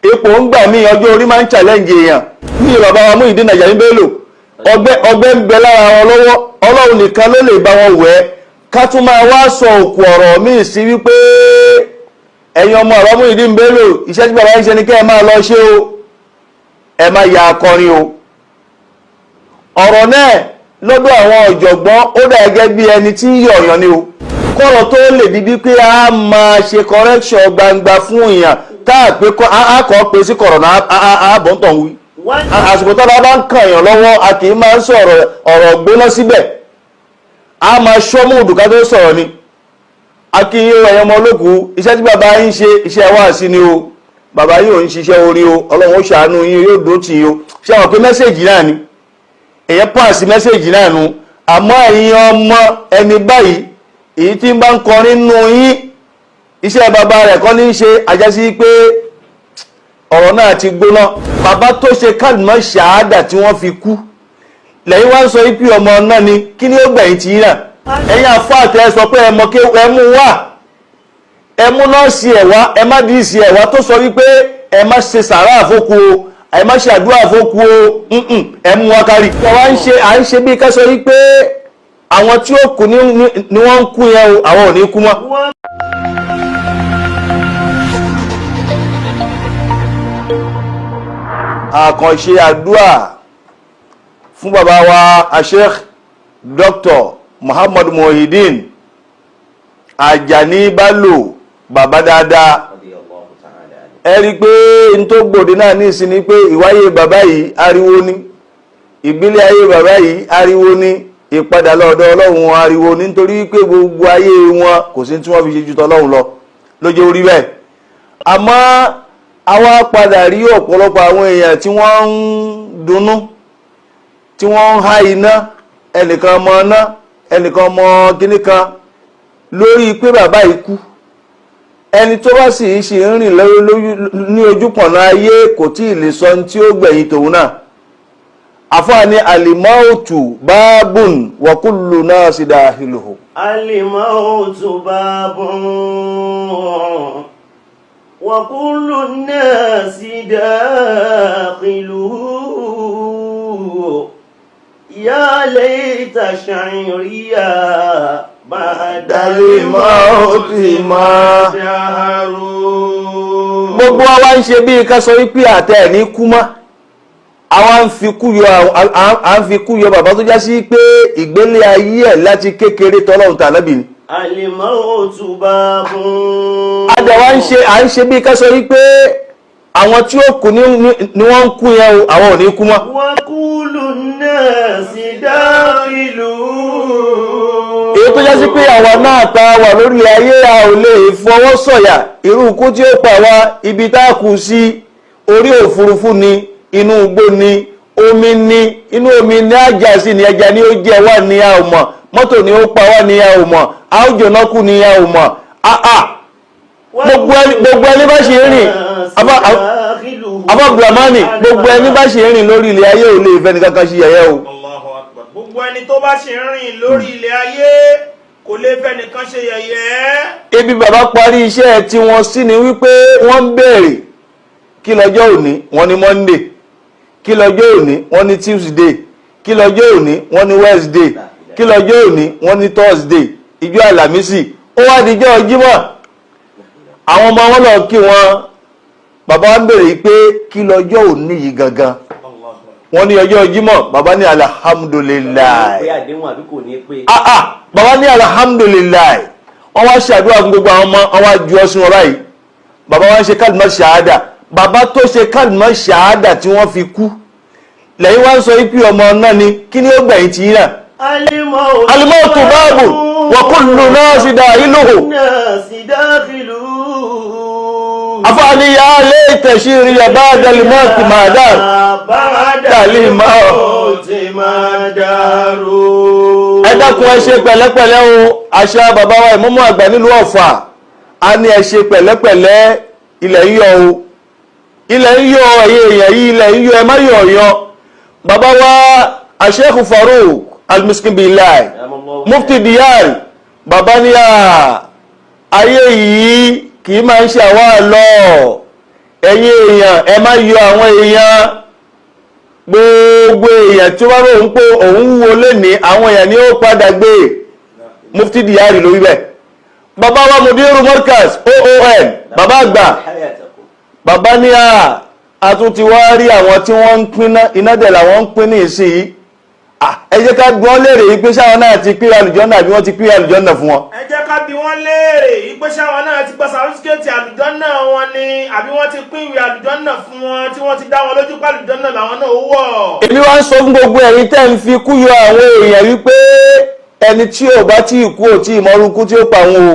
Ipò ń gbà mí, ọjọ́ orí máa ń challenge èèyàn. Ní bàbá wa Muyideen Ajani Bello, ọgbẹ́ ń bẹ lára wọn lọ́wọ́. Ọlọ́run nìkan ló lè bá wọn wẹ̀. Ká tún máa wá sọ òkú ọ̀rọ̀ míì sí wípé ẹ̀yin ọmọ ọ̀rọ̀ Muyideen Bello, iṣẹ́ tí bàbá ń ṣe ni kẹ́ ẹ máa lọ ṣe o, ẹ má ya akọrin o. Ọ̀rọ̀ náà lọ́dọ̀ àwọn ọ̀jọ̀gbọ́n, ó dà gẹ́gẹ́ bí ẹni tí ń yọ̀ọ̀yàn ni o. Kọ́rọ̀ tó lè di bí pé a máa ṣe correction gbangba fún èèyàn tá a pé a kọ́ pé sí kọ̀rọ̀ náà a bọ̀ ń tàn wí. Àsìkò tó bá ń kàn èèyàn lọ́wọ́, a kì í máa ń sọ̀rọ̀ ọ̀rọ̀ gbóná síbẹ̀, a máa ṣọ́mú òdùká tó sọ̀rọ̀ ni. A kì í ẹ̀yàn ọmọ olókùú, iṣẹ́ tí bàbá yín ṣe, iṣẹ́ wáàsí ni o. Bàbá yín ò ń ṣiṣẹ́ orin o. Ọlọ́run ó ṣàánú yín, yóò dó tì yín o. Ṣé àwọn pé message náà ni èyàn pàṣẹ message náà nu. Àmọ́ ẹ̀yin ọmọ ẹni báyìí, èyí tí ń bá ń kọrin nù yín, iṣẹ́ bàbá rẹ̀ kọ́ ní í ṣe. Àjẹsí pé ọ̀rọ̀ náà ti gbóná. Bàbá tó ṣe kálùmọ́ ṣàádà tí wọ́n fi kú lẹ́yìn wá ń sọ ipi ọmọ náà ni, kí ni ó gbẹ̀yìn tí yín náà? Ẹ̀yin àfọ́ àtẹ sọ pé ẹ mọ kí ẹ mú wá, ẹ mú nọ́ọ̀sì ẹ̀ wá, ẹ má dìísì ẹ̀ wá tó sọ wípé ẹ má ṣe sàrà àfókù o, ẹ má ṣe àdúrà àfókù o. Ẹ mú wá kárí. Wọ́n ń ṣe, à ń ṣe bí ká sọ wípé àwọn tí ó kú ni wọ́n ń kú yẹn o, àwọn ò ní kú mọ́. Àkànṣe àdúrà fún bàbá wa Sheikh Dr. Muhammad Muhyiddin Ajani Bello, bàbá dáadáa. Ẹ rí i pé n tó gbòde náà ní ìsinmi pé ìwáyé bàbá yìí, ariwo ni. Ìgbélé ayé bàbá yìí, ariwo ni. Ìpadà lọ́dọ̀ Ọlọ́run, ariwo ni, nítorí pé gbogbo ayé wọn, kò sí tí wọ́n fi ṣe ju tọlọ́run lọ lójó orí bẹ́ẹ̀. Àmọ́ àwa padà rí ọ̀pọ̀lọpọ̀ àwọn èèyàn tí wọ́n ń dunnú, tí wọ́n ń há iná, ẹnìkan ọmọ iná, ẹnìkan ọmọ kíní kan, lórí pé bàbá yìí kú. Ẹni tó bá sì ń ṣe ń rìn ní ojúpọ̀nà ayé, kò tí ì lè sọ ní tí ó gbẹ̀yìn tòun náà. Àfáà ní alimautu bábùn wa kullu nasi dahiluhu. Alimautu bábùn wa kullu nasi dakhiluhu ya laita sha'iriya ba'da al-mauti ma daharu. Gbogbo wa wá ń ṣe bí ká sọ wípé àtẹ ẹ̀ ní kú mọ́. Àwa ń fi kú yọ, à ń fi kú yọ bàbá tó já sí pé ìgbélé ayé ẹ̀ láti kékeré tọ́lọ́run tànábì ni. Alimautu bábùn. Àdàwà ń ṣe, à ń ṣe bí ká sọ wípé àwọn tí ó kú ni wọ́n ń kú yẹn o, àwọn ò ní kú mọ́. Wa kullu nasi dakhiluhu. Èyí tó já sí pé àwa náà ta wà lórí ayé, a ò lè fọwọ́ sọ̀yà irú ikú tí ó pa wá, ibi tá a kù sí, orí òfurufú ni, inú igbó ni, omi ni, inú omi ní àjà sí ni, ẹja ni ó jẹ wá ní a ò mọ̀, mọ́tò ni ó pa wá ní a ò mọ̀, a ó jóná kú ní a ò mọ̀. Àà, gbogbo ẹni bá ṣe ń rìn, abá Abdulrahmani, gbogbo ẹni bá ṣe ń rìn lórí ilẹ̀ ayé ò lè fẹ́ ní kankan ṣe yẹ̀yẹ́ o. Allahu Akbar. Gbogbo ẹni tó bá ṣe ń rìn lórí ilẹ̀ ayé kò lè fẹ́ nìkan ṣe yẹ̀yẹ́. Ibi bàbá parí iṣẹ́ tí wọ́n sí ni wípé wọ́n ń béèrè kí lọ́jọ́ òní, wọ́n ní Monday. Kí lọ́jọ́ òní? Wọ́n ní Tuesday. Kí lọ́jọ́ òní? Wọ́n ní Wednesday. Kí lọ́jọ́ òní? Wọ́n ní Thursday, ìjọ Àlàmísì. Ó wá dijọ́ Jímọ̀, àwọn ọmọ wọn lọ kí wọn. Bàbá wa ń béèrè pé kí lọ́jọ́ òní yìí gangan? Wọ́n ní ọjọ́ Jímọ̀. Bàbá ní alhamdulillahi. Pé àdéhùn àbí kò ní pé. Ah ah, bàbá ní alhamdulillahi. Wọ́n wá ṣàdúrà fún gbogbo àwọn ọmọ, wọ́n wá ju ọsùn wọn báyìí. Bàbá wa ń ṣe kálùmọ́ ṣàádà. Bàbá tó ṣe kálùmọ́ ṣàádà tí wọ́n fi kú lẹ́yìn wá ń sọ ipi ọmọ náà ni, kí ni ó gbẹ̀yìn tí yín náà? Alimautu báàbù wa kullu nasi dahiluhu. Nasi dakhiluhu. Afáàní ya laita shi'ri ba'da al-mauti ma dar. Ba'da al-mauti ma daru. Ẹ dákun, ẹ ṣe pẹ̀lẹ́pẹ̀lẹ́ o. Àṣà bàbá wa ìmọ̀mọ́ àgbà nílùú Ọ̀fà, a ní ẹ ṣe pẹ̀lẹ́pẹ̀lẹ́, ilẹ̀ ń yọ o, ilẹ̀ ń yọ. Ẹ̀yẹ èèyàn yìí, ilẹ̀ ń yọ, ẹ má yọ̀ ọ̀yọ́. Bàbá wa Sheikh Farouk Al-Miskin Billahi, Mufti Diyari, bàbá ní à ayé yìí kì í máa ń ṣe àwa lọ. Ẹ̀yin èèyàn, ẹ má yọ àwọn èèyàn. Gbogbo èèyàn tí ó bá rò ń pé òun wúwo lénìí, àwọn èèyàn ni ó padà gbé. Mufti Diari lórí bẹ́ẹ̀. Bàbá wa Mudiru Markaz OON, bàbá àgbà, bàbá ní a tún ti wá rí àwọn tí wọ́n ń pín iná dẹ̀ làwọn ń pín ní ìsinyìí. Ah, ẹ jẹ́ ká gbọ́n léèrè yìí pé sáwọn náà ti pín àlùjànnà àbí wọ́n ti pín àlùjànnà fún wọn. Ẹ jẹ́ ká bi wọ́n léèrè ìpè sáwọn náà ti gba sàrúsíkẹ́ẹ̀tì àlùjànnà wọn ni, àbí wọ́n ti pín ìwé àlùjànnà fún wọn tí wọ́n ti dá wọn lójú pé àlùjànnà làwọn náà ó wọ̀. Èmi wá ń sọ fún gbogbo ẹ̀yin tẹ́ ń fi kú yọ àwọn èèyàn wípé ẹni tí ò bá tí ì kú ò tí ì mọrú kú tí ó pa òun o.